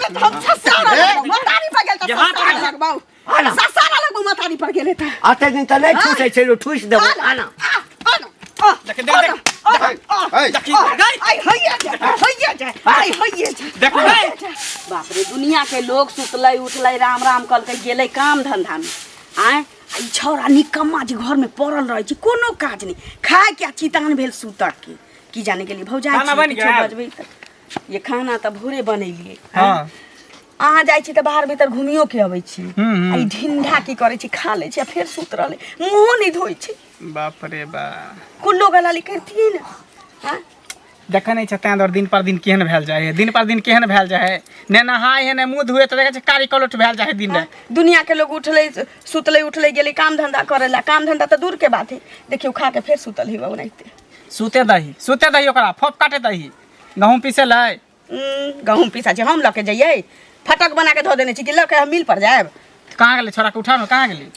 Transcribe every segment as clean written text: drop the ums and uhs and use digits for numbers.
गेलै तऽ हम ससारा ए? लगबौ मतारी पर गेल तऽ यहाँ ससारा तक। लगबौ आना। ससारा लगबौ मतारी पर गेलै तऽ अते दिन तऽ नहि ठूसै छै ठूसि देबो आना आ, आना, आ, देख, देख, देख। आना, आ, ऐ, देखी आ, गई आइ होइए जाय होइए जाय आइ होइए जाय देख गई बाप रे दुनिया के लोग सुतलै उठलै राम राम कहलकै गेलै काम धंधा में आँय आ ई छौड़ा निकम्मा जे घर में पड़ल रहै छै कोनो काज नहि खाय के आ चितान भेल सुतऽ के की जाने गेलियै भौजाइ खाना छी, बनि किछो गेल? बजबै तऽ ये खाना तऽ भोरे बनेलियै हाँ अहाँ जाइ छी तऽ बाहर भीतर घुमियो के अबै छी हम्म। आ ई ढिंढा की करै छी खा लै छी आ फेर सुत रहलै मुँहो नहि धोइ छै बाप रे बा कुल्लो गलाली करतियै ने आँय देखै नहि छै तैं दुआरे दिन पर दिन केहन भेल जाइ है दिन पर दिन केहन भेल जाइ है ने नहाय है ने मुँह धुए तऽ देखै छै कारी कलोट भेल जाइ है दिन राति दुनिया के लोग उठलै सुतलै उठलै गेलै काम धंधा करै ला काम धंधा तऽ दूर के बात है देखियौ खा के फेर सुतल ही ओनाहिते सुते दही सुते दही ओकरा फोप काटे दही गहूँम पीसे लै गहूँम पीसा छै हम लऽ के जइयै फटक बना के धऽ देने छी कि लऽ के हम मिल पर जायब कहाँ गेलै छोड़ा के उठा ने कहाँ गेलै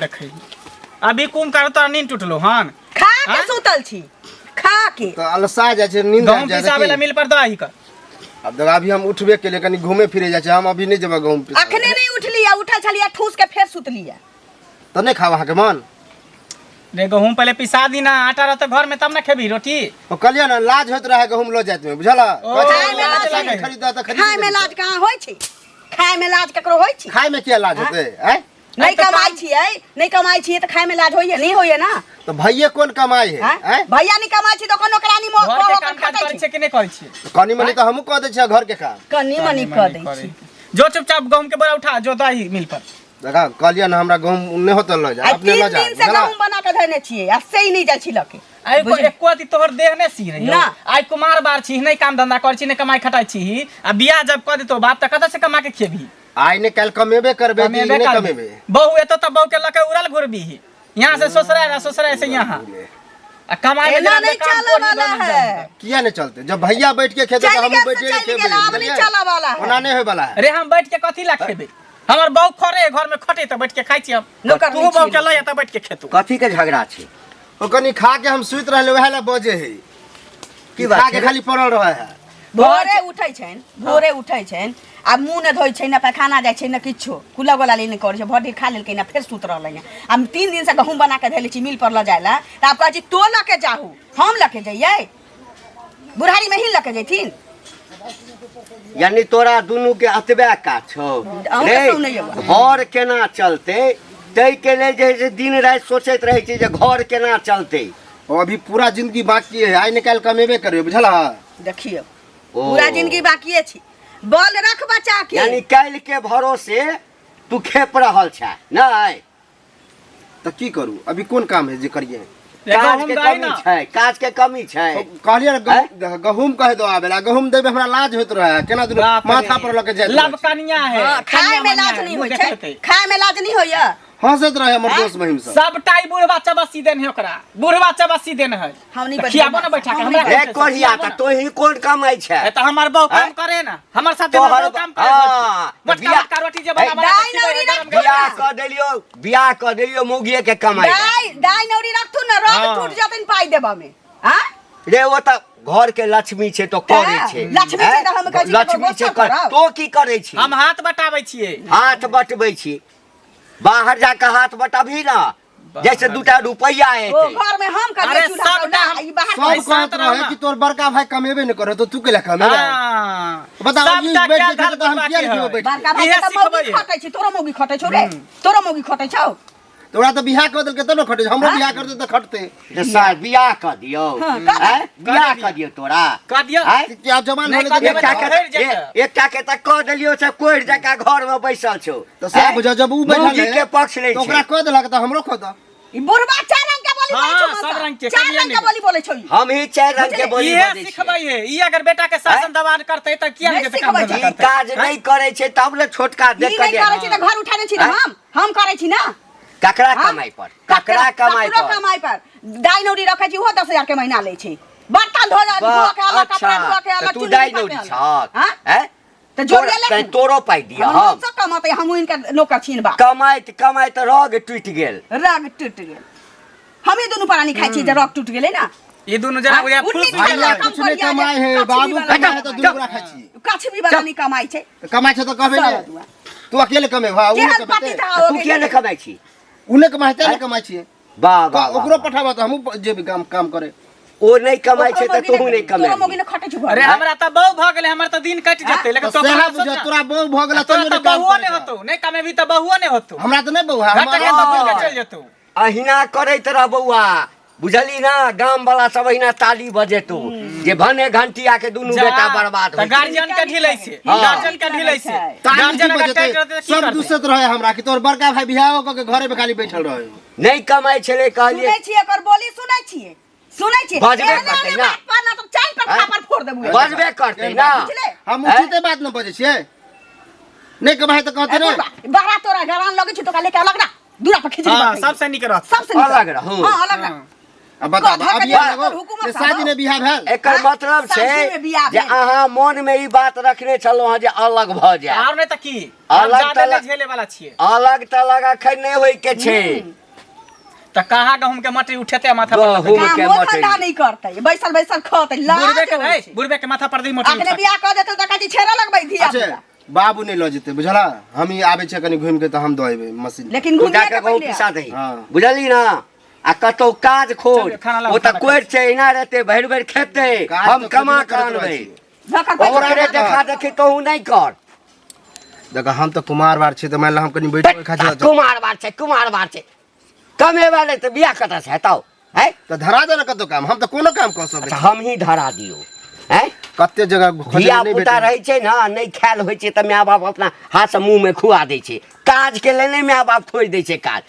देखै अभी कुम कर तोरा नींद टूटलो हन खा के आँय? सुतल छी खा के तऽ अलसा जाइ छै नींद गहूँम आबि जाइ पिसाबे ला छै मिल पर दही कर अब देखा अभी हम उठबे केलियै कनि घूमे फिरे जाइ छै हम अभी नहि जेबै गहूँम पिसाबे अखने नहीं उठली उठल छलियै ठूस के फेर सुतलियै तऽ नहि खाब अहाँके मन रे गहूँम पहले पिसा दी ना आटा रहते घर में तब ना खेबी रोटी ओ कहलियै ने लाज होइत रहै गहूँम लऽ जाइत में बुझल ओ, कहै छै, लाज लाज लागै। खरीद तऽ खरीद खाय में लाज कहाँ होइ छै खाय में लाज ककरो होइ छै खाय में किया लाज होतै आँय नहीं कमाइ छियै नहीं कमाइ छियै तऽ खाय में लाज होइए नहीं होइए ना तऽ भैये कोन कमाइ है आँय? आँय भैया नहीं कमाइ छै तऽ ओकर नौकरानी मो घर के ओकर काम काज खटै करै छै छै कि नहि करै छियै कनि मनि तऽ हमहूँ कऽ दै छियै घर के काम कनि मनि कऽ दै छै जो चुपचाप गहूँम के बोरा उठा जो दही मिल पर देखा कहलियै ने हमरा गहूँम नहि होतै लऽ जा आ अपने तीन लऽ जा दिन से बुझला? गहूँम बना के धयने छियै आ से ही नहीं जाइ छी लऽ के आइ को एको अथी तोहर देह नहि सी रही ना। आइ कुमार बार छी नहि काम धंधा करै छी नहि कमाई खटाई छी आ बियाह जब कऽ देतो बाप तऽ कतऽ से कमा के खेबही आइ ने काल्हि कमेबे करबे कि कमेबे नहि करबही। कमेबे बहू एतो तऽ बहू के लऽ के उड़ल घुरबी यहाँ से ससुराल आ ससुराल से यहाँ आ कमाई में एना जेना नहीं काम चले कोढ़ी वाला बनि है। जाइ। किया नहि चलते जब भैया बैठ के खेतै चलि तऽ हमहूँ गेल से बैठे के चलि खेबै गेल, आब नहि बुझलियै? चलऽ वाला है। ओना नहि होय वाला है रे हम बैठ के कथी ला खेबै हमर बहू खरे घर में खटे तऽ बैठ के खाइ छी हम नौकर तू नहि बहू छी। के लऽ तऽ बैठ के खेतू कथी के झगड़ा छै ओ कनि खा के हम सुति रहले वएह ला बजे है की बात खा के छै? खाली पड़ल रहे है भोरे उठै छनि भोरे उठै छनि आ मुँह नहि धोइ छै ने पैखाना जाइ छै ने किछो कुला गोला नहि करै छै भरि दिन खा लेलकै ने फेर सुति रहलै हँ आ 3 दिनसँ गहूँम बना कऽ धैले छी मिल पर लऽ जाय लए तऽ आब कहै छी तो लऽ के जाहू हम लऽ के जइयै बुढ़ारीमे ही लऽ के जैथिन यानी तोरा दुनू के एतबे काज छौ अहूँके रे, सुनैये बा। घर केना चलतै ताहिके लेल जे है से दिन राति सोचैत रहै छै जे घर केना चलतै ओ अभी पूरा जिंदगी बाकी है आइ ने काल्हि कमेबे करबै बुझल देखियौ ओ। पूरा जिंदगी बाकिए छी बल रख बचा के यानी काल्हि के भरोसे तू खेप रहल छै नहि तऽ की करू अभी कोन काम है जे करिए रे काज गहूँम के दही कमी ना छै काज के कमी छै कहलियै ने गहूँम कहि दो आबे ला गहूँम देबै हमरा लाज होइत रहे केना दुनू बाप रे। माथा पर लऽ के जाइत रहै लब कनिया है हाँ, खाय में लाज नहीं होइ छै खाय में लाज नहीं होइया हंसैत रहे हमर दोस्त महिम सब सबटा ई बुढ़वा चबस्सी देन है ओकरा बुढ़वा चबस्सी देन है हम नहीं तऽ खियाबो ना बैठा के हम हमरा नहीं रे कोढ़िया तऽ तोही कोन कमाइ छै ए तऽ हमर बहू काम आँय? करे ना हमर साथे हमर तोहर बहू काम करे हाँ, तऽ मोटका बियाह- मोटका रोटी जे बना ए, बना दाइ के खिबै नौरी है, गरम रख गरम। बियाह कऽ देलियौ बियाह कऽ देलियौ मौगिए के कमाइ लए। दाइ दाइ नौरी रखथु ना रग हाँ। टूट जतन पाइ देबा में हां रे ओ तऽ घर के लक्ष्मी छै तो करै छै लक्ष्मी छै तऽ हम कहै छी लक्ष्मी ककरो छै गोस्सा कर करब। तो की करै छी हम हाथ बटाबै छियै हाथ बटबै छी बाहर जाके हाथ बटबही ना जैसे दूटा रुपैआ ओ एतै घर में हम करियै अरे चूल्हा सबटा पौना, हम- ई बाहर सब पैसा कहत तऽ रहे रहना। कि तोर बड़का भाई कमेबे नहीं करे तो तू केला कमेबे हाँ। बताओ ई सबटा बैठ क्या के खेतै दाल तऽ हम बटवा किया के नहीं खेबै है। बैठ के? बड़का भाई इहे के तऽ मौगी सिखबै है। खटै छै तोरो मौगी खटै छौ रे तोरो मौगी खटै छौ तोरा तऽ बियाह कऽ देलकै तब ने खटै छै हमरो बियाह कर देतै तऽ खटतै जे सार बियाह कऽ दियौ हाँ, कऽ आँय? बियाह कऽ दियौ तोरा कऽ दियौ। आँय? कि आब जवान नहि होले कऽ तऽ देबै एकटा तऽ के भरि जेतै। एकटा के तऽ कऽ देलियौ से कोरि जकाँ घर में बैसल छौ तऽ सएह आँय? बुझाउ जब उ बैठल मौगी रहै, के पक्ष लै तऽ ओकरा छै कऽ देलक तऽ हमरो कऽ दऽ ई बुढ़बा चार रंग के बोली बोलै हाँ, छौ सब मौसा। रंग के, चार कमिया रंग के नहीं। बोली बोलै छौ ई। हम ही चारि रंग के बोली इहे बजै छियै। सिखबै है ई अगर बेटा के शासन दबान करतै तऽ किया नहि नहि जेतै काम सिखबै धंधा ई करतै काज नहि करै छै तब ने छोटका ई देख नहि के करै छी तऽ घर उठाने छी ने आँय? हम करै छी ना ककरा हाँ? कमाइ पर ककरा कमाइ ककरो पर कमाइ पर दाइ नौरी रखै छी ओहो 10,000 के महीना लै छै बर्तन धो धो के अलग कपड़ा धो के अच्छा अलग तू चुन्नी दाइ लिपा के नौरी अलग। छहक हाँ? हैं? तऽ जोड़िए ले तोरो पाइ दिअ हम हम सब कमाते हम इनका नौकर छीन बा कमाइत कमाइत रग टूटि गेल रग टूट गेल हमी दुनू प्राणी खाइ छी जे रग टूट गेलै ना ई दुनू जना बुझा उन्नी फूस भैया भैया कम कुछ नहीं करिया जे, कमाए है कछबी बाबू वाला कमाए है तो दुनू गोरा खाइ छी कछबी वाला नहीं कमाई छै तऽ कमाइ छै तऽ कहबे सब ने दुआ। तू अकेले कमेबा उ केहन नहि पति कमेतै था हो तू किया गेलै नहि कमाइ छी उ नहि कमाइ छै नहि कमाइ छियै वाह वाह ओकरो पठाबऽ तऽ हमहूँ जेबै काम काम करे ओ नहि कमाइ छै तऽ तोहू नहि तोरो कमाइ मोगी ने खटै छौ अरे हमरा तऽ बहु भऽ गेलै हमर तऽ दिन कटि जेतै लेकिन तऽ सएह बुझ तोरा बहु भऽ गेला तोरा तैयो तऽ नहि काम बहुओ करै नहि छौ। होतौ नहि कमेबी तऽ बहुओ नहि होतौ हमरा तऽ नहि बहु है घटक तऽ बुलि के चलि जेतौ अहिना करैत रह बौआ बुझली ना गाम वाला सब अहिना ताली बजेतौ जे भने घंटिया के दुनू बेटा बर्बाद तऽ होइ छै। गार्जियन के ढिलै छै हाँ। गार्जियन के ढिलै छै ताली गार्जियन की अगर बजेतै? टाइट रहतै तऽ की सब करतै दुसैत रहे हमरा कि तोहर बड़का भाई बियाह कऽ के घरे में खाली बैठल रहे नहि कमाइ छलै कहलियै सुनै छियै एकर बोली सुनै छियै सुनै छियै बजबे एहने करतै एहने ना। बात पर ना तऽ चाल पर आँय? थापड़ फोड़ देबू बजबे करतै ना बुझले हम उचिते बात न बजै छियै नहि कमाइ तऽ कहते ए ने बुढ़बा, बड़ा तोरा गरान लगै छै तो लेके अलग रह दूरा पर खिचड़ी हाँ बटै। सबसे नीक रहत सबसे नीक अलग रहू। हां अलग रह अब बता गधा अब के ये जे लगो हुकूमत जे शादी ने बियाह भेल एकर मतलब छै शादी में बियाह जे भेल। अहाँ मन में ई बात रखने छलहुँ हँ जे अलग भऽ जाय आर नहि तऽ की हम अलग जादे तलग- नहि झेले वाला छियै अलग तलग अखन नहि होइ के छै तऽ कहाँ गहूम के मटरी उठेतै आ माथा पर गहूम लदतै? के कामो मटरी। धंधा नहीं करतै बैसल बैसल खतै लाज बुढ़बे के होइ है छै। बुढ़बे के माथा पर दी मटरी अखने उठा। बियाह कऽ देतौ तऽ कहै छै छेड़ा लगबै धिया अच्छा पुता बाबू नहि लऽ जेतै बुझला हम ही आबै छियै कनि घुमि के तऽ हम दऽ एबै मशीन लेकिन तू घुमिए जाके के गहूम पहिले पिसा दही हाँ। बुझली ना आ कतौ काज खोज चलिए, खाना लाउ, ओ तऽ खाना कोरि छै एना रहतै भरि भरि खेतै काज हम तऽ कमा खोजबे कऽ करैत अनबै रहै छियै। धक्का पैसा ओकरे देखा देखी तोहू नहि कर देख हम तऽ कुमार बार छी तऽ मानि लऽ हम कनि बैठ खाइ छी कुमार बार छै कुमार बार छै कमेबा नहि तऽ बियाह कतऽ से हेतौ है तऽ धरा दे ने कतौ काम हम तऽ कोनो काम कऽ सकै अच्छा छी हम ही धरा दियौ हैं कते जगह खोजबै धिया नहि पुता भेटै रहै छै ने नहि खायल होइ छै तऽ माय बाप अपना हाथसँ मुँहमे खुआ दै छै काजके लेल नहि माय बाप खोजि दै छै काज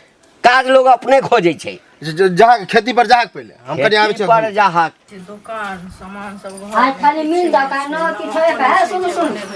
काज लोग अपने खोजै छै जहाँ खेती पर जाहक पहिले हम कनि आबै खेती छी पर जाहक दोकान सामान सब घर आइ खाली मिल जाता है न किछो एक है सुनू सुनू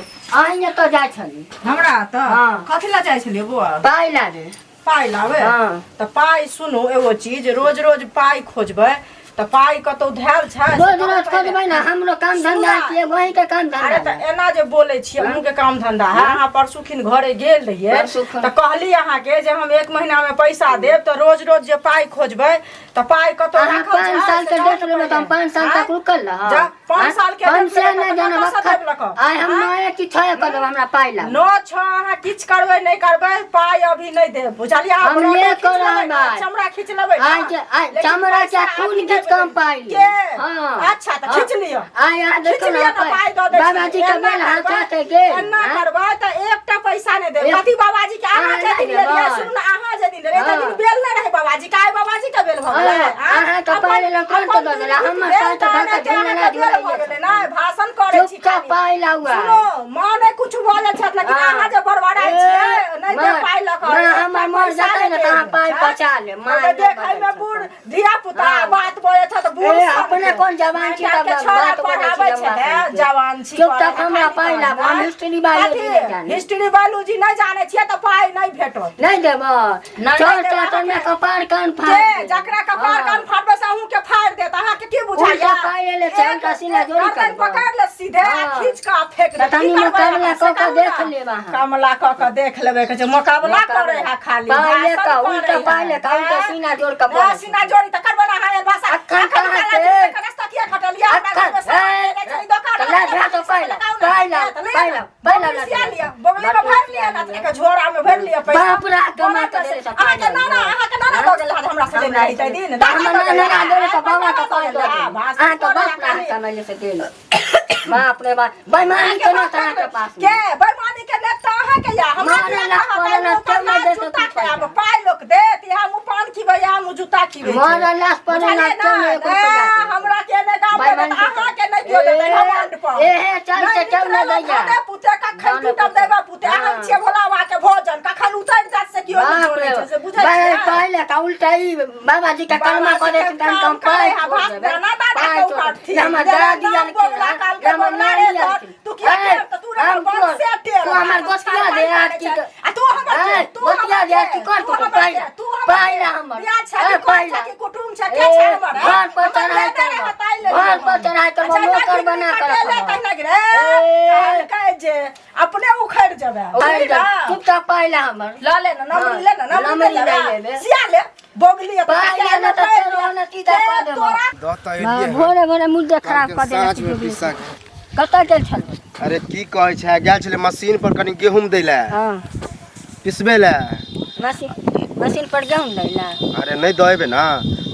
अहीं एतऽ जाइ छली हमरा तऽ हाँ। कथी लए जाइ छलियै बौआ पाइ लाबे पाइ लाबे हाँ। तऽ पाइ सुनू एगो चीज रोज रोज पाइ खोजबै तऽ पाइ कतौ धयल छै रोज रोज खोजबै ने हमरो काम धंधा छियै वही के काम धंधा अरे तऽ एना जे बोलै छियै अहूँके काम धंधा है अहाँ परसुखिन घरे गेल रहियै परसुखिन। तऽ कहली अहाँके जे हम एक महीना में पैसा देब तऽ रोज रोज जे पाइ खोजबै तऽ पाइ कतौ अहाँ राखल पाँच छै, साल से के कहू डेट ने लेबै तऽ हम पहिले। 5 साल तक आँय? रुकल रहब जा, 5 साल के हम डेट से लेबै नहि तऽ जानब कतऽसँ अखन। देब लऽ कऽ? आइ हम नए कि छए कऽ देब हमरा पाइ लाबू नौ छओ अहाँ किछु करबै नहि करबै पाइ अभी नहि देब बुझलियै अहाँ हम ब्रते ले खींच कऽ लेबै रहब ने, आइ। चमड़ा खींच लेबै ने। आइ जे- आइ लेकिन चमड़ा पैसा के खून अभी घीच नहि कऽ हम देबै। पाइ लेब। के हाँ। अच्छा तऽ खींच लिअ आइ अहाँ खींच देखू लिअ ने ने पाइ दऽ दै छी। बाबाजी के एना बेल हाथ करबै- हाथे गेल एना आँय? करबै तऽ एकटा पैसा नहि देब एक- कथी बाबाजी के अहाँ अहाँ जे दिन नहि लेलियै देबै। सुनू ने अहाँ जे दिन लेलियै हाँ। तै दिन बेल नहि रहै बाबाजी के आइ बाबाजी के बेल भऽ गेलै हाँ, आँय? अहाँके अपन- पाइ लेलहुँ, तुरन्त अपन दऽ देलहुँ। दिन हमर भेल पाइ तऽ तऽ धऽ कऽ अहाँके झुनझुना बेल भऽ झुलाइए गेलै ने भाषण करै छी चुपचाप खाली। पाइ लाउ आइ। सुनो माँ नहि कुछ बोलै छथि लेकिन हाँ। अहाँ जे बड़बड़ाइ ए, छियै नहि माँ- दे पाइ लऽ कऽ माँ एकटा हमर मर पैसा जेतै ने नहि तऽ अहाँ देब। पाइ आँय? बचा लेब। माँ तऽ नहि देखैमे बजै बूढ़ छथि। धिया पुता हाँ। बात बोलै छथि बूढ़ ए, सन अपने के। कोन जवान छी माय तब के छोड़ा बात बोलै छी पढ़ाबै लम्बा छै सन के। जवान छी चुपचाप पढ़ै हमरा पाइ लाबू, हम हिस्ट्री बायोलॉजी कथी? नहि जानी। हिस्ट्री बायोलॉजी नहि जानै छियै तऽ पाइ नहि भेटत नहि देबऽ नहि चल देबै चल अहाँके। में कपार कान फाड़ के देब। जकरा कपार हाँ। कान फाड़बै से अहूँ के फाड़ देत अहाँके की बुझाइया उल्टा पाइ लेले छै, उल्टा सीधा जोड़ी गर्दन करबै। पकड़ ले सीधे आ हाँ। खींच कऽ आ फेंक तऽ देत तनी की करबै मुकाबला अहाँ से कऽ कऽ कहू देख ना। लेब अहाँ। कामला कऽ कऽ देख लेबै कहै छै मोकाबला मोकाबला। करै है खाली पाइ ले भाषण कऽ, उल्टा करै है। पाइ ले कऽ, उल्टा आँय? सीना जोड़ कऽ ना, बोलै सीना जोड़ी तऽ करबै ना अहाँ एहन भाषा अखन अखन कहाँ काला छै? दिन के रास्ता किया कटलियै हमरा अखन, घरमे सामान ए, लेने छै, ई दोकान तऽ ला, अहाँ भए तऽ पाइ ला, लगाउ ना। पाइ ला, ए, तऽ ले पाइ ना। ला, पाइ ला, बगली सिया ला। लिअ, बगली मे भरि लिअ ना, तनिक झोरा मे भरि लिअ पैसा। बाप रे, कमा कऽ देले सब अहाँके पाइ नाना, अहाँके नाना दऽ गेल रहै हमरा से लेने रही ताहि दिन। हमर दादा दऽ गेल नाना रहै। देले तऽ बाबा के पाइ दऽ हाँ, देल। भाषण अहाँके करै बाप खाली। राह कमैले से देल। बाप रे बाप बेईमानी केना तऽ अहाँके पास के बेईमानी के नेता अहाँके या हमरा मारे किया ला कहत? पड़ल आइ मुँह केओ पर नहि लात देत जूता तू खायब पैसा। पाइ लोक देत इएह मुँह पान खिबै इएह मुँह जूता खिबै छै। मारे लाश पड़ल बुझलियै केओ ने? नहि एको रुपैआ ए, देत। हमरा के नहि गाम देत बेईमानी के अहाँके नहि केओ देतै ए, घमंड पर एहे चल से नहि केओ नहि निकलल दैया। खाने पुते कखन जाने टूटब पुते। देबा पुते हाँ। अहाँ छियै भोला बाबा के भोजन कखन उतरि जायत से केओ नहि बाप रे जोड़ै छै से बुझै बाप, छियै पहिले तऽ उल्टा ई बाबाजी के कलमा बाबाजी कऽ के देथिन तहन काम हम पाइ करै है, छोड़ भात देबै। दाना दादा पाइ के छोड़ उकाटथिन। देबै। हमर जेना दादी नाम आलखिन बोगला हँ, काल के हमर बोगला नानी रे तोर, आलखिन। तू किया ए, टेर? तऽ तू रे हम हमर तोर- से टेर, तू हमर भाषण गोतिया छाड़ दे पाइ आज की छै। आ तू हमर ए, के? तू गोतिया हमर दे के? की कर तू तू हमर पाइ के? ला, तू हमर पाइ के? ला हमर। बियाह छै ए, कि कोन पाइ छै ला। कि कुटुम छै, के छै ए, हमर, घर ए? पर हमर चढ़ाइ लेने करबो। रहै, ताहि लेल घर पर हम। चढ़ाइ करबो, अच्छा, नौकर नहि बना कऽ कटेले रखबो। तहिना रे, ए। कहलकै जे अपने उखड़ि जेबै पाइ बुझली दे, ना? चुपचाप पाइ ला हमर। लऽ ले ना, नमरी ले ना, नमरी नमरी ले नहि लेबै। लेबै। सिया ले। बगली अपन पाइ काका नहि के तऽ कहि तोरो दिअ। नतीजा कऽ देबौ। तोरा दऽ तऽ एलियै हन। भोरे भोरे मुद्दे खराब कऽ देने साँझ में छी पीसा कतऽ गेल छलहुँ अरे की कहै छै गेल छलै मशीन पर कनि गेहूँ दै लए हँ पिसबै लए मशीन मशीन पर गेहूँ दै लए अरे नहि दऽ एबै ने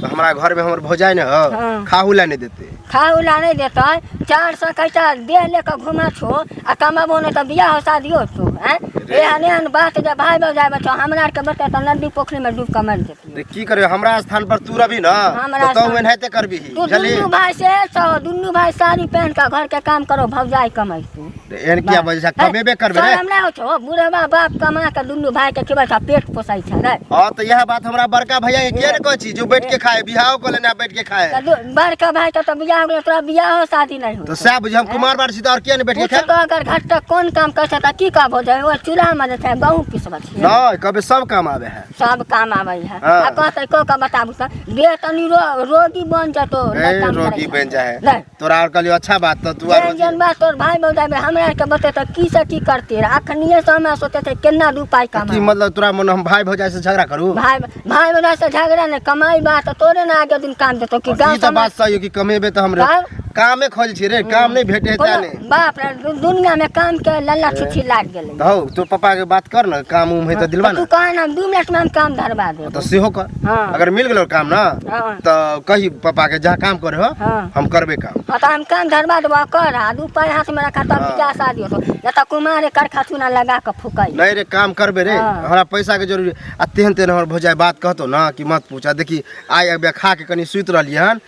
तऽ हमरा घरमे हमर भौजाइ ने हो हाँ। खाहू लए नहि देतै खाउ ला नहि देतै 400 कैसा देह ले कऽ घुमा छो आ कमाबो नहि तऽ बियाह शादी होतो हैं एहन एहन बात जे भाय भौजाइ बच्चा हमरा आरके बच्चा तऽ नदी पोखरिमे डूब कऽ मरि जेतियै रे की करबै हमरा स्थान पर तू रहबी ने हमरा तऽ तू स्थान- एनाहिते करबीही तू बुझलही दुनू भाय से सहो दुनू भाय साड़ी पहन कऽ घर के काम करो भौजाइ कमाइ तू रे एहन किया बजै छै कमेबे करबै रे शरम नहि होइ छौ बुढ़वा बाप कमा कऽ दुनू भाय के खिबै छै पेट पोसै छै रे हाँ तऽ इएह बात हमरा बड़का भैया के किया ने कहै छी जो बैठ के खाए बियाहो कऽ लेने आ बैठ के खाए तऽ बड़का भाय के तऽ बियाह हो गेलै तोरा बियाहो शादी नहि तऽ होइ सएह बुझी हम कुमार बार छी तऽ आओर किया ने बैठ के पूछ खाए तो अगर घर तक कोन काम करै छै तऽ की कहबो जे ओ चूल्हा मे जे छै गहूँ पिसबै छियै नहि कहबै सब काम आबै है सब काम आबै है हाँ। आ कहतै कऽ कऽ बताबू तऽ देह तनी रोगी बन जेतो ए रोगी बन जाए है नहि तोरा आओर कहलियो अच्छा बात तऽ तू आर जेहन जेहन बात तोर भाय भौजाइ में हमरा आरके बतेतै की से की करते रहे अखनिये से हमरा सोचे छै केना दू पाइ तऽ की कमाइ मतलब तोरा मन हम भाय भौजाइ से झगड़ा करू भाय भाय भौजाइ से झगड़ा नहि कमाइ बात तोरे ने आगे दिन काम देतौ कि ई गाँव तऽ बात सही हो कि कमेबे तऽ हमरे तब? कामे खोज छी रे काम नहि भेटे है तें ने बाप रे दुनिया में काम के लल्ला छुच्छी लाग गेलै तऽ हौ तोर पापा के बात कर न काम उम है तऽ दिलवा तू न कह ना 2 मिनट में हम काम धरवा देब तऽ सेहो कर हाँ। अगर मिल गेलो काम न हाँ। तऽ कही पापा के जहाँ काम करे हो हाँ। हम करबे काम हाँ तो हम काम धरवा देबो कर आ दू पाइ हाथ में रखा तब बियाह शादी होतो नहीं तो कुमारे करखा चूना लगा के फुकाई नहीं रे काम करबे रे हाँ। हमरा पैसा के जरूरी आ तेहन तेहन हमर भौजाइ बात कहतो ना कि मत पूछा देखी आइ अबे खा के कनी सुति रहलियै हन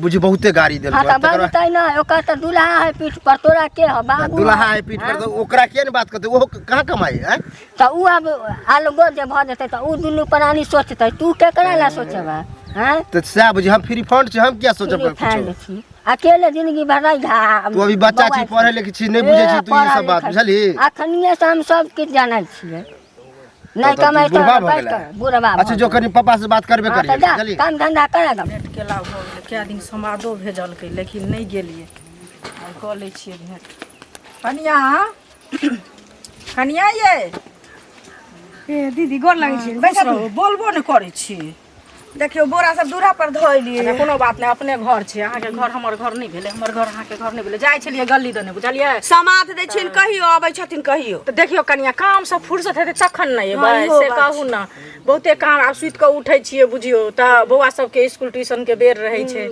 बुझी बहुते गाड़ी देलको हाँ तो तकर बाद बजतै ना ओकर तो दूल्हा है पीठ पर तोरा के हो बाबू दुल्हा है पीठ पर तऽ ओकरा किया ने बात कहते ओहो कहाँ कमाई है तो उ अब अलगो जे भऽ जेतै तऽ उ दुनू प्राणी सोचतै तू केकरा ला सोचबा हैं तऽ सएह बुझी हम फ्री फंड छी हम किया सोचब फ्री कुछो फंड छी अकेले जिंदगी भर रही घा तू अभी बच्चा छी पढ़े लिखे छी नहि बुझै छी तू ई सब बात बुझलही अखनिये से हम सब किछु जानै छियै नहि तऽ तू कमाइ तऽ बुढ़बा भऽ बैठ गेलै। कऽ बुढ़बा अच्छा जो कनी पापा से बात करबे हाँ तऽ करियै जा बुझलही काम धंधा करा दम भेंट केला भऽ गेलै कए दिन समादो भेजलकै लेकिन नहि गेलियै आइ कऽ लै छियै भेंट कनिया कनिया ये ए दीदी गोर लगै छी खुश बैसू रहू बोलबो नहि करै छी देखियौ बोरा सब दूरा पर धोइलियै अच्छा कोनो बात नहि अपने घर छै अहाँके घर हमर घर नहि भेलै हमर घर अहाँके घर नहि भेलै जाइ छलियै गली दने बुझलियै समाध दै छियनि कहियो अबै छथिन कहियो तऽ देखियौ कनिया कामसँ फुर्सत हेतै तखन ने एबै हँ, इहो से बात कहू ने बहुते काम आब सुति कऽ उठै छियै बुझियौ तऽ बौआ सबके इसकुल ट्यूशनके बेर रहै छै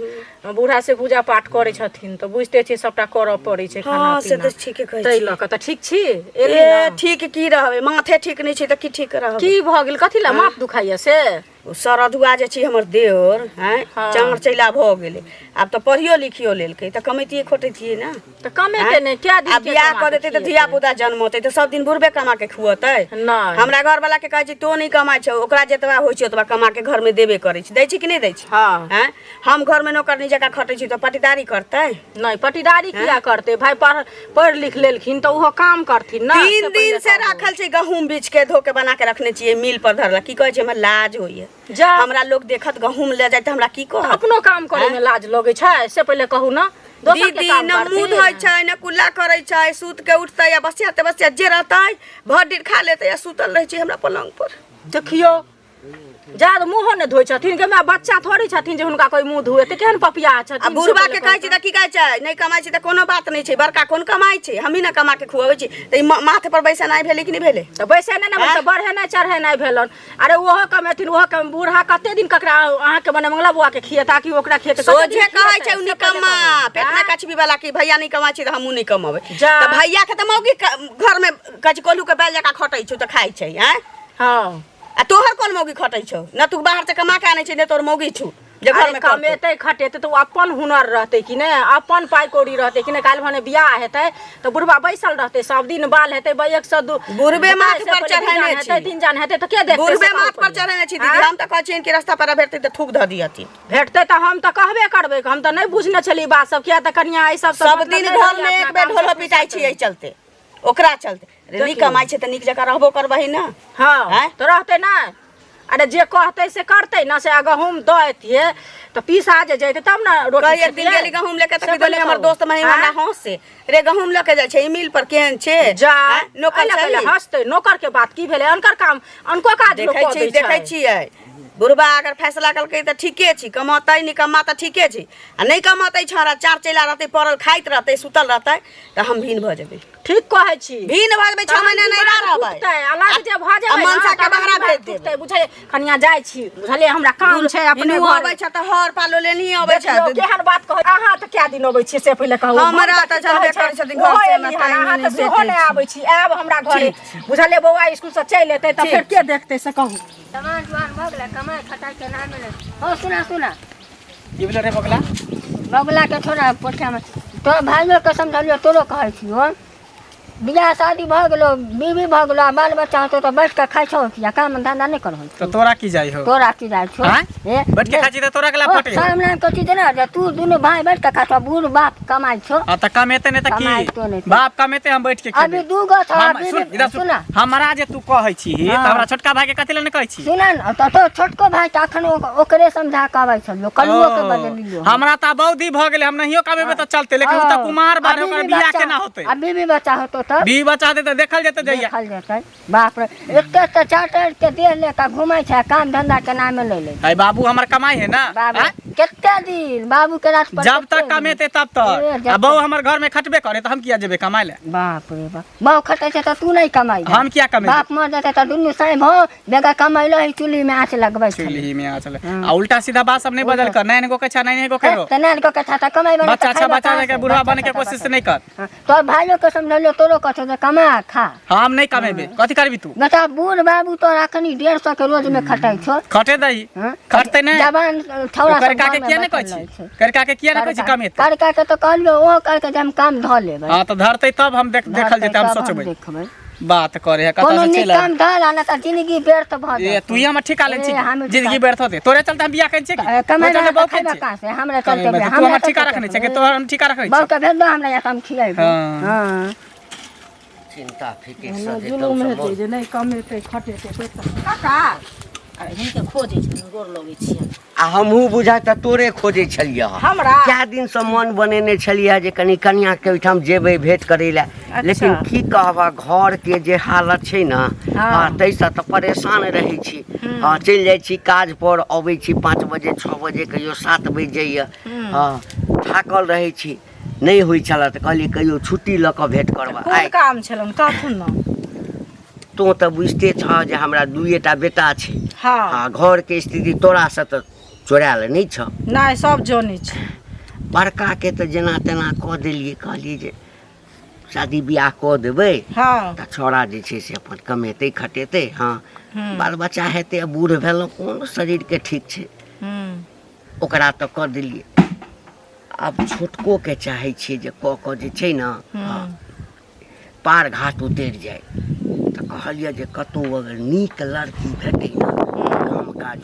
बूढ़ा से पूजा पाठ करै छथिन तऽ बुझिते छियै सबटा करऽ पड़ै छै खाना हँ, से पीना तऽ ठीके कहै ताहि छियै। लऽ कऽ तऽ ठीक छी एली ए ने? ठीक की रहबै माथे ठीक नहि छै तऽ की ठीक रहबै की भऽ गेल कथी लए माथ दुखाइया से ओ सरधुआ जे छै हमर देवर हैं हाँ। चाँर चैला भऽ गेलै आब तऽ पढ़ियो लिखियो लेलकै तऽ कमैतियै खोटैतियै ने तऽ कमेतै नहि कए दिन आ के बियाह कमा कऽ के देतै तऽ धिया पुता जन्मतै तऽ सब दिन बुढ़बे कमा के खुअतै नहि। हमरा घरवाला के कहै छै तो नहि कमाइ छौ ओकरा जतबा होइ छै ओतबा कमा के घरमे देबे करै छै दै छै कि नहि दै छै हाँ। हैं हम घरमे नौकरनी जकाँ खटै छी तऽ पटीदारी करतै नहि पटीदारी किया करतै भाय पढ़ पढ़ि लिख लेलखिन तऽ ओहो काम करथिन ने 3 दिन से राखल छै गहूम बीछ के धो के बना के रखने छियै मिल पर धरला की कहै छै हमरा लाज होइए जा हमरा लोग देखत गहूम ले जाय तऽ हमरा की कहत अपनो काम करे में लाज लगै छै से पहिले कहू ने दोसर के दीदी काम न मुँह करथिन। धोइ छै न कुल्ला करै छै सुत के उठतै आ बसिया तबसिया जे रहतै भरि दिन खा लेतै आ सुतल रहै छै हमरा पलंग पर देखियौ जाद मुँहो नहि धोइ छथिन गे माय बच्चा थोड़ी छथिन जे हुनका कोइ मुँह धोएतै केहन पपिया आ छथिन से बुढ़बा के पहिले कहै छै तऽ की कहै छै नहि कमाइ छै तऽ कोनो बात नहि छै बड़का कोन कमाइ छै हमही ने कमा के खुअबै छी तऽ ई माथ पर बैसेनाइ भेलै कि नहि भेलै तऽ बैसेनाइ नहि भेल तऽ बढ़ेनाइ चढ़ेनाइ भेलनि अरे ओहो कमेथिन ओहो कम बूढ़ा कते दिन ककरा अहाँके मने मंगला बौआ के खियेता कि ओकरा खियेता कते दिन सोझे कहै छै खियेतै? उ से पहिले निकम्मा कहू। पेट में कछबी वाला कि भैया नहि कमाइ छै तऽ हमहूँ नहि कमेबै जा। तऽ भैया के तऽ मौगी घर में कहै छै कोल्हू के बैल जकाँ खटै छौ तऽ खाइ छै आँय हँ आ तोहर कोन मौगी खटै छौ न तू बाहर से कमा के आनै छै ने तोहर मौगी छौ जे घर अरे में करतौ। कमेतै खटेतै तऽ ओ अपन हुनर रहतै कि नहि अपन पाइ कौड़ी रहतै कि नहि काल्हि भने बियाह हेतै तऽ बुढ़बा बैसल रहतै सब दिन बाल हेतै 102 बुढ़बे माथ से पर पहिले दू चढ़ेने जान हेतै छी। तीन जान हेतै तऽ के देखतै बुढ़बे से कहू माथ पर पहिले। चढ़ेने छी दीदी हम तऽ कहै छियनि कि रास्ता पर भेटतै तऽ थूक धऽ दिहथिन भेटतै तऽ हम तऽ कहबे करबै हम तऽ नहि बुझने छलियै बात सब किया तऽ कनिया एहि सब सब दिन घर में एक बेर ढोलो पिटाइ छी एहि चलते ओकरा चलते रे नीक कमाइ छै तऽ नीक जकाँ रहबो करबही ने हँ आँय? तऽ रहतै नहि अरे जे कहतै से करतै ने से आ गहूँम दऽ एतियै तऽ पीसा जे जैतै तब ने रोटी कही एक दिन खेतियै। गेली गहूम लेके तऽ से की देली पहिले हमर कहू। दोस्त महिम हमरा आँय? हंसे रे गहूम लके जाइ छै ई मिल पर केहन छै जा आँय? नौकर एहि लए छै पहिले हँसतै नौकर के बात की भेलै अनकर काम अनको काज लोक देखै कऽ छी दै देखै छै छियै बुढ़बा अगर फैसला केलकै तऽ ठीके छी, कमतै निकम्मा तऽ ठीके छी, आ नहि कमतै छौड़ा चार चेला रहतै पड़ल खाइत रहतै सुतल रहतै तऽ हम भिन्न भऽ जेबै। ठीक कहै छी, भिन्न भऽ जेबै, 6 महीना नहि रहबै। अलग जे भऽ जेबै आ मनसा के बहरा भेज देबै। बुझलियै? कनिया जाइ छी, बुझलियै, हमरा काम छै अपने घर। अबै छै तऽ हर पालो लेनी अबै छै। केहन बात कहै अहाँ तऽ कए दिन अबै छियै से पहिले कहू। हमरा तऽ जानबे करै छथिन घर से हमरा टाइम अहाँ तऽ सेहो नहि आबै छी। आयब हमरा घरे, बुझलियै? बौआ स्कूल से चलि एतै तऽ फेर के देखतै से कहू। सामान जुआन भऽ गेलै, कमाइ खटाइ के नाम नहि। हो सुना सुना, की भेलै रे बगला? बगला के छोड़ा पोठियामे तो भाइयो के समझलियो, तोरो कहै छियो, बियाह शादी भऽ गेलो, बीवी भऽ गेलो, आ बाल बच्चा होतो तऽ बैठ कऽ खाइ छौ कि काम धंधा नहि करहो? तऽ तोरा की जाइ हो? तोरा की जाइ छौ? आँय? बैठ के खाइ छी तऽ तोरा के ला फटे हो? शर्म नाम के चीज ना जे तू दुनू भाई बैठ कऽ खाइ छौ, बूढ़ बाप कमाइ छौ। आ तऽ कमेते नहि तऽ कमाइतो की नहि। बाप कमेते, हम बैठ के अभी खेबै? दू गो छौ। हम सुन, इधर सुन। सुना। हमरा जे तू कहै छी तऽ हाँ। हमरा छोटका भाई के कथी लए नहि कहै छी? सुना ने, तऽ तो छोटको भाई तऽ अखन ओकरे समझा कऽ अबै छलियो, कलुओ के ओ, बदलियो। हमरा तऽ बौद्धि भऽ गेलै, हम नहियो कमेबै तऽ चलते, लेकिन ओ तऽ कुमार बार, ओकर बियाह केना होतै? आ बीबी बच्चा होतो तऽ बीवी बच्चा हेतै तऽ देखल जेतै जहिया देखल जेतै। बाप रे, एते तऽ चार के देह ले कऽ घुमै छै, काम धंधा के नामे ले ले। अरे बाबू हमर कमाई है ना। बाबू आँय? कते दिन बाबू के रात पर जब कते तक दिन? कमेते तब ए, तक जब आ बहू हमर घर में खटबे करे तऽ हम किया जेबै कमाय लए? बाप रे बाप, बाप खटै छै तऽ तू नहि कमाइ? हम किया कमेबै? बाप मर जेतै तऽ दुनू साँझ भऽ बेगा कमैलो ही चूल्ही में आँच लगबै छै। चूल्ही में आँच लग- आ उल्टा सीधा बात सब नहीं बदल कर, नैन गो के छा, नैन गो के रो। तऽ नान कऽ कथा तऽ कमाइ बच्चा अच्छा बच्चा के बुढ़वा बने के कोशिश नहीं कर। तोर भाइयो के समझलियो, तोरो कहछौ जे कमा खा। हम नहीं कमेबे, कथी करबी तू? बेटा, बूढ़ बाबू तोर अखनी 150 के रोज में खटै छौ। खटे दही। हाँ? खटते नहीं। जवान छौड़ा सब करका के घर में किया नहीं कहै बैठल रहै छी? छै। करका के किया नहीं कहै छी कमेते? करका के तऽ कहलियो, ओहो कहलकै जे हम काम धऽ लेबै। हाँ तऽ धरतै तब हम देख देखल जेतै, हम तब सोचबै। देखबै। बात करे है कोनो कतऽ से नीक चलि आयल। काम धऽ ला, नहि तऽ जिंदगी व्यर्थ भऽ ए जेतौ। तू ही हमर ठिका ले छी? ए, हम जिंदगी व्यर्थ होते तोरे चलते हम बियाह केने छी की? ए, कमाइ तोरे चलते रहा बहू तऽ केने खैबे छी? कहाँ से? हमरा चलते कमेबै तऽ तू हमरा हमर ठिका चलते रखने छै कि ए, तोहर हम ठिका रखने छी? बहू के भेज दो हमरा यहाँ, हम खियेबै। हाँ। हाँ। चिंता फिकिर से एकदम जुलूम से हेतै मन जे नहि कमेतै खटेतै पैसा। काका, अरे हिनके खोजै छियनि, गोर लगै छियनि। आ हमहूँ बुझा तऽ तोरे खोजै छलियै हँ। हमरा? कए दिनसँ मन बनेने छलियै जे कनि कनियाके ओहिठाम जेबै भेँट करै लए, लेकिन की कहबह, घरके जे हालत छै ने, हँ, ताहिसँ तऽ परेशान रहै छी। हँ, चलि जाइ छी काज पर, अबै छी 5 बजे, 6 बजे, कहियो 7 बजि जाइए। हँ, थाकल रहै छी, नहि होइ छलए, तऽ कहलियै कहियो छुट्टी लऽ कऽ भेँट करबै। कोन आइ काम छलनि, कहथुन ने। तोँ तऽ बुझिते छह जे हमरा दुइएटा बेटा छै। हँ। आ घरके स्थिति तोरासँ तऽ चोरायल नहि छह। नहि, सब जनै छै। बड़काके तऽ जेना तेना कऽ देलियै, कहलियै जे शादी बियाह कऽ देबै। हँ। तऽ छौड़ा जे छै से अपन कमेतै खटेतै, हँ, बाल बच्चा हेतै। आ बूढ़ भेलहुँ, कोन शरीरके ठीक छै। हूँ। ओकरा तऽ कऽ देलियै, आब छोटकोके चाहै छियै जे कऽ कऽ जे छै ने, हँ, पार घाट उतरि जाय। तऽ कहलियै जे कतहु अगर नीक लड़की भेटै ने काम काज,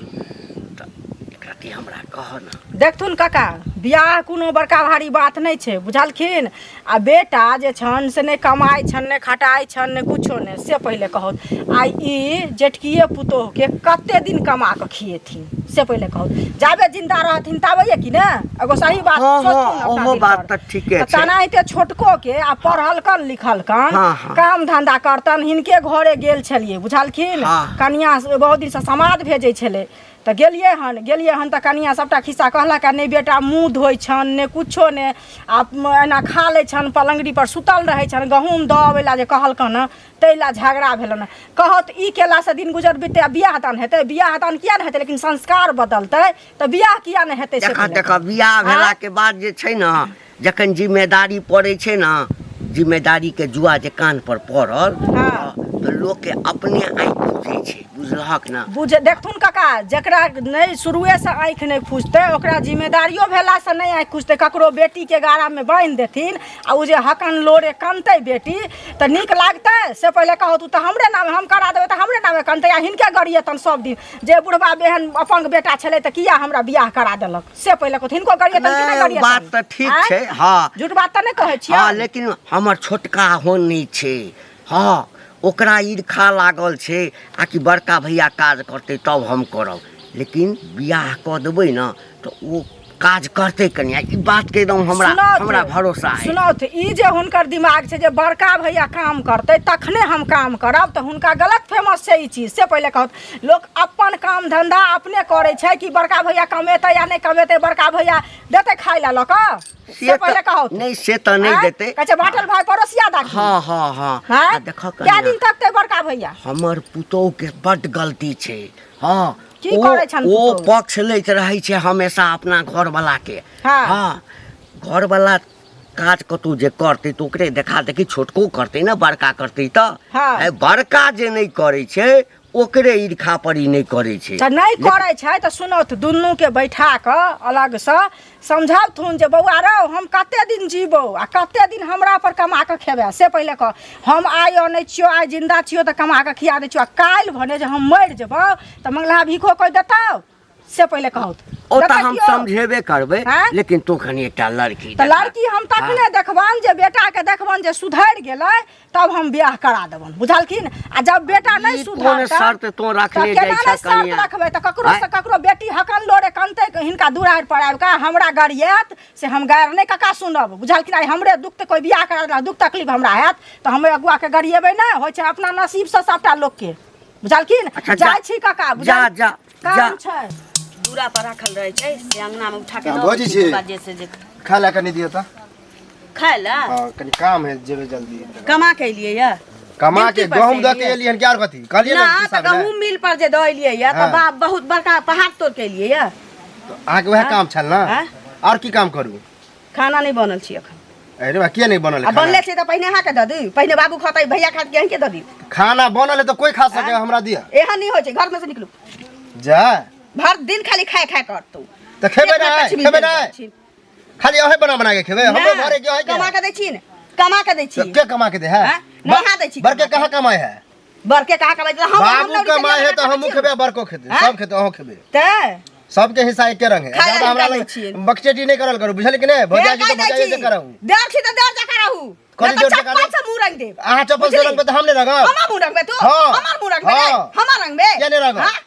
तऽ एकरत्ती हमरा कहऽ ने। देखथुन काका, बियाह कोनो बड़का भारी बात नहि छै, बुझलखिन? आ बेटा जे छनि से नहि कमाइ छनि, नहि खटाइ छनि, नहि कुछो नहि, से पहिले कहू। आ ई जेठकिए पुतोहुके कते दिन कमा कऽ खिएथिन, से पहिले कहू। जाबे जिंदा रहथिन ताबे कि ने एगो सही बात हँ, सोचथुन हँ, अपना ओहो दिल बात पर। तऽ ठीके तऽ छै। तेनाहिते छोटको के आ पढ़लकन लिखलकन, हाँ, हाँ। काम धंधा करतन। हिनके घरे गेल छलियै, बुझलखिन? हाँ। कनिया बहुत दिनसँ समाद भेजै छलै, तऽ गेलियै हन, गेलियै हन तऽ कनिया सभटा खिस्सा कहलक। आ नहि बेटा मुँह धोइ छनि, नहि कुछो नहि, आ एना खा लै छनि, पलङ्गड़ी पर सुतल रहै छनि। गहूँम दऽ अबै लए जे कहलकनि हँ, ताहि लए झगड़ा भेलनि। कहत ई केलासँ दिन गुजर बिततै आ बियाह दान हेतै? बियाह दान किया नहि हेतै? लेकिन संस्कार बदलतै तऽ बियाह किया नहि हेतै, से देखऽ पहिले देखऽ, कहू। बियाह भेलाके बाद जे छै ने, जखन जिम्मेदारी पड़ै छै ने, जिम्मेदारीके जुआ जे कान पर पड़ल, हाँ। तऽ लोकके अपने आँखि खुजै छै, बुझलहक ने? बुझ देखथुन काका, जकरा नहि शुरुएसँ आँखि नहि खुजतै, ओकरा जिम्मेदारियो भेलासँ नहि आँखि खुजतै। ककरो बेटीके गारामे बान्हि देथिन आ ओ जे हकन लोरे कनतै बेटी, तऽ नीक लागतै, से पहिले कहू। तू तऽ हमरे नामे हम करा देबै तऽ हमरे नामे कनतै आ हिनके गरियेतन सब दिन जे बुढ़बा एहन अपंग बेटा छलै तऽ किया हमरा बियाह करा देलक, से पहिले कहू। हिनको गरियेतन कि नहि नहि, गरियेतन? बात तऽ ठीक आँय? छै, हँ। झूठ बात तऽ नहि कहै छियै? हँ, लेकिन हमर छोटका होन नहि छै। हँ, ओकरा ईर्खा लागल छै आ कि बड़का भैया काज करतै तब हम करब। लेकिन बियाह कऽ देबै ने तऽ ओ काज करतै कनिया ई बात के एकदम हमरा सुनौथ, हमरा भरोसा है सुनौथ ई जे हुनकर दिमाग छै जे बड़का भैया काम करतै तखने हम काम करब तऽ हुनका गलत फेमस छै ई चीज से पहिले कहत लोक अपन काम धंधा अपने करै छै कि बड़का भैया कमेतै या नहि कमेतै बड़का भैया देतै खाय लए लऽ कऽ से से पहिले तऽ कहत नहि से तऽ नहि आँय? देतै कहै छै बाटल भाई पड़ोसिया दाखी हँ हँ हँ हँ आ देखऽ कए कनिया दिन तकतै बड़का भैया हमर पुतोहु के बड्ड गलती छै हँ की करै छनि ओ पुतोहु? पक्ष लैत रहै छै हमेशा अपना घरवला के हँ। हँ घरवला काज कतहु जे करतै तऽ ओकरे देखा देखी छोटको करतै ने बड़का करतै तऽ हँ। आइ बड़का जे नहि करै छै ओकरे ईर्खा पर ई नहि करै छै तऽ नहि करै छै तऽ सुनौथ दुनूके बैठा कऽ अलगसँ समझौथुन जे बौआ रौ हम कते दिन जीबौ आ कते दिन हमरा पर कमा कऽ खेबै से पहिले कह हम आइ अनै छियौ आइ जिन्दा छियौ तऽ कमा कऽ खिया दै छियौ आ काल्हि भने जे हम मरि जेबौ तऽ मंगला भीखो कहि देतौ से पहिले कहू ओ तऽ देतै हम कियो? समझेबे करबै आँय? लेकिन तू कनि एकटा लड़की तऽ देखा। लड़की हम तखने देखबनि जे बेटाके देखबनि जे सुधरि गेलै तब हम बियाह करा देबनि बुझलखिन आ जब बेटा नहि ई कोन सुधरतै शर्त तों रखने तऽ जाइ केना छह नहि शर्त कनियाँ? रखबै तऽ ककरो आँय? से ककरो बेटी हकन लोरे कनतै हिनका दुरारि पर आबि कऽ हमरा गरियात से हम गारि नहि कका सुनब बुझलखिन आइ हमरे दुख तऽ कोइ बियाह करा देलक दुख तकलीफ हमरा हैत तऽ हम अगुआके गरियेबै नहि होइ छै अपना नसीबसँ सभटा लोकके बुझलखिन अच्छा, जा। जाइ छी काका जा बुझल जा जा काम छै दूरा पर राखल रहै छै से अंगना में उठा के हाँ, दऽ भौजी दै छी। छी बाजे से जे खाय ला कनि दिअ तऽ खाय ला हाँ कनि काम है जेबै जल्दी कमा के एलियै या कमा के ड्यूटी पर गहूम से दऽ के एलियै। एलियै हन कि आर कथी कहलियै ना ने तऽ हिसाब लए। गहूम मिल पर जे दऽ एलियै या तऽ हाँ। बाप बहुत बड़का पहाड़ तोड़ के एलियै या तऽ अहाँके वएह काम छल ने हाँ? आओर की काम करू खाना नहि बनल छी एखन अरे बा किया नहीं बनल है आ खाना? बनले छै तऽ पहिने अहाँके दऽ दी पहिने बाबू खतै भैया खात के अहींके दऽ दी खाना बनल है तऽ कोई खा सके हमरा दिया एहन नहि होइ छै घरमे से निकलू जा भर दिन खाली खाए खाए करतौ तऽ खेबै पेटमे नहि कछबी खेबै भेल नहि छी। खाली अहे बना बना के खेबै हमरो ना, घरे के अहे के कमा के दै छी ने कमा के दै छी के कमा के दे है हाँ? नहा दै छी बड़के कमा के। कहाँ कमाए है बड़के कहाँ कमाइ छै? हम बाबू हम कमाए है तऽ हमहूँ खेबै बड़को खेतै हाँ? सब खेतै अहूँ खेबै तऽ सबके हिस्सा एके रंग है खाय ला ज्यादा हमरा हिनका दै लग छियै। बकचेटी नहीं करल करू बुझल कि नहीं भौजा जी फेर तो कहि दै भौजा जी छी। से करहु देर छी तऽ देर जकाँ रहू कथी नहि तऽ देर जकाँ चप्पल रहू? से मुँह रंग देब अहाँ चप्पल से बुझली? रंगबै तऽ हम नहि रंगब हमर मुँह रंगबै तू हाँ। हमर मुँह रंगबै रे? हाँ। हमर रंगबै किया नहि रंगब? हाँ?